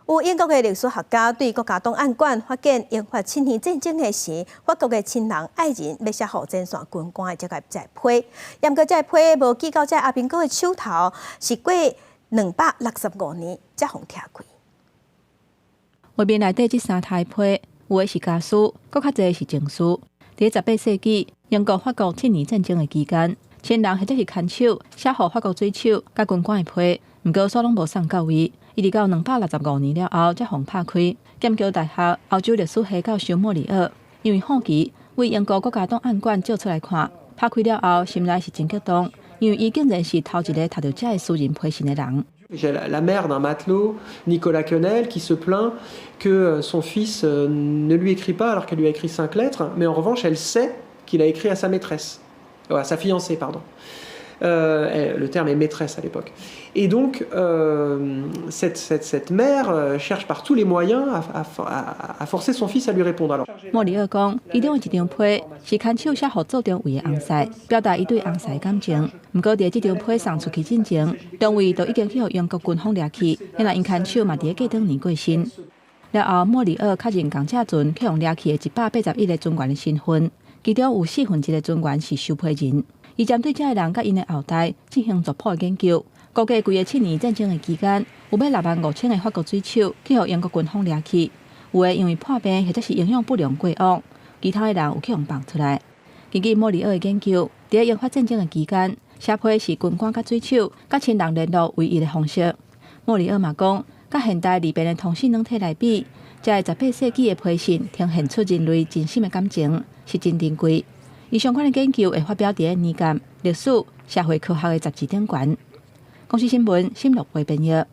有英國的歷史學家對國家檔案館發現英法七年戰爭的時，法國的親人愛人欲寫予前線軍官的這个這批，毋過這批無寄到這阿兵哥的手頭，是過265年才予拆開。畫面內底這三疊批，有的是家書，閣較濟是情書。佇18世紀，英國法國七年戰爭的期間，親人或者是牽手寫予法國水手佮軍官的批，毋過煞攏無送到位。一直到265年了後，才予拍開。劍橋大學歐洲歷史系教授莫里奧因為好奇，為英國國家檔案館借出來看。拍開了後，心內是真激動，因為伊竟然是頭一个讀著這个私人批信的人。 J'ai la mère d'un matelot, Nicolas Quenel, qui se plaint que son fils ne lui écrit pas alors qu'elle lui a écrit cinq lettres, mais en revanche, elle sait qu'il a écrit à sa maîtresse, à sa fiancée, pardon. Le terme est maîtresse à l'époque. Et donc, cette mère cherche par tous les moyens à forcer son fils à lui répondre. Alors, 莫里奧講，其中的一張批是牽手寫予做中尉的翁婿，表達伊對翁婿的感情。毋過，佇這張批送出去進前，中尉就已經去予英國軍方掠去，因為𪜶牽手嘛佇咧過當年過身。了後，莫里奧確認仝隻船去予掠去的181個船員的身份，其中有四分之一個船員是收批人。伊針對這个人佮𪜶的後代進行族譜的研究，估計規个七年戰爭的期間，有欲6萬5千个法國水手去予英國軍方掠去，有的因為破病或者是營養不良過往，其他的人有去予放出來。根據莫里奧的研究，佇英法戰爭的期間，寫批是軍官佮水手佮親人聯絡唯一的方式。莫里奧嘛講，佮現代利便的通訊軟體來比，這个18世紀的批信呈現出人類真心的感情，是真珍貴。伊相關的研究會發表佇咧年鑑歷史社會科學的雜誌頂懸。公視新聞，新樂會編譯。